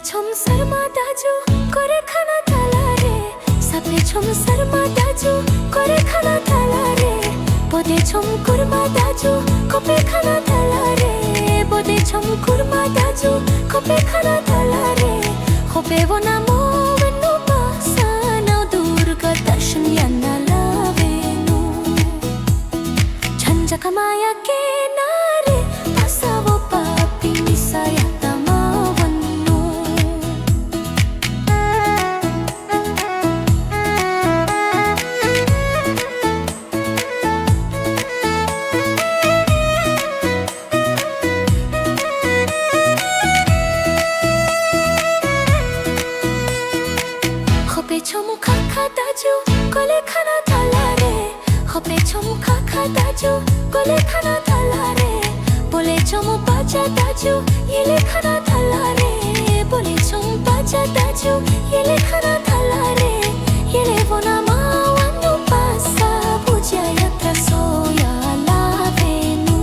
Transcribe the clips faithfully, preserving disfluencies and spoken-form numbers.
छम्ह शर्मा दाजु कोरे खाना थाला रे, सापे छम्ह शर्मा दाजु कोरे खाना थाला रे। बोधे छम्ह कुर्मा दाजु खोपे खाना थाला रे, बोधे छम्ह कुर्मा दाजु खोपे खाना थाला रे। खोपे वना मवनु पासा नाउ दुर्गा दर्शन याना लावेनु। छन्जा कमाया के नारे पासा वो पापी मिसाया तमा वन्नु। खोपे छम्ह खाखा दाजु कोले खाना थाला रे। खोपे छम्ह खाखा दाजु कोले खाना थाला रे। बोले छम्ह बाचा दाजु येले खाना थाला रे। बोले छम्ह बाचा दाजु येले खाना थाला रे। येले वना मवनु पासा बुझ्या यात्रा सोया लावेनु।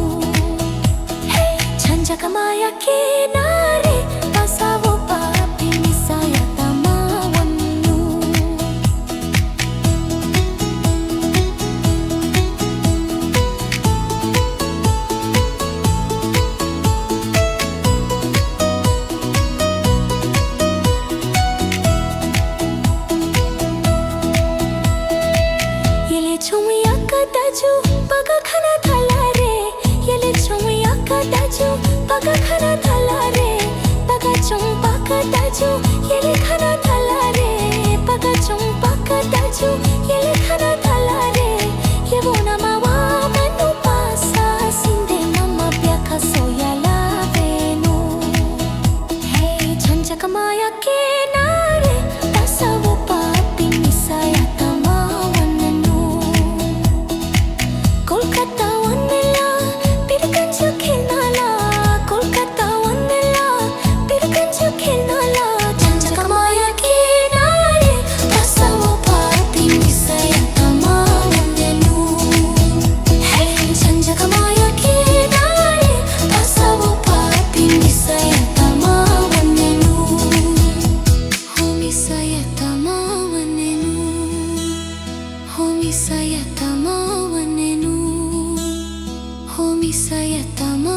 हे छन्जा कमाया के नारे पासा वो पापी मिसाया तमा वन्नु। येले छम्ह याका दाजु पागा खाना थाला रे। येले छम्ह याका दाजु पागा खाना थाला रे। पागा छम्ह पाका दाजु येले खाना थाला रे। पागा छम्ह पाका दाजु येले खाना थाला रे। ये वना मवनु पासा सिन्दे ममा ब्याखा सोया लावेनु। हे छन्जा कमाया के नारे पासा वो पापी मिसाया तमा वन्नु। कोलकाता वनेला पीरगंज खेल्नाला। कोलकाता वनेला पीरगंज खेल्नाला। छन्जा कमाया के नारे पासा वो पापी मिसाया तमा वन्नु। हे छन्जा कमाया के नारे पासा वो पापी मिसाया तमा वन्नु। हो मिसाया तमा वन्नु। हो मिसाया तमा वन्नु। हो मिसाया तमा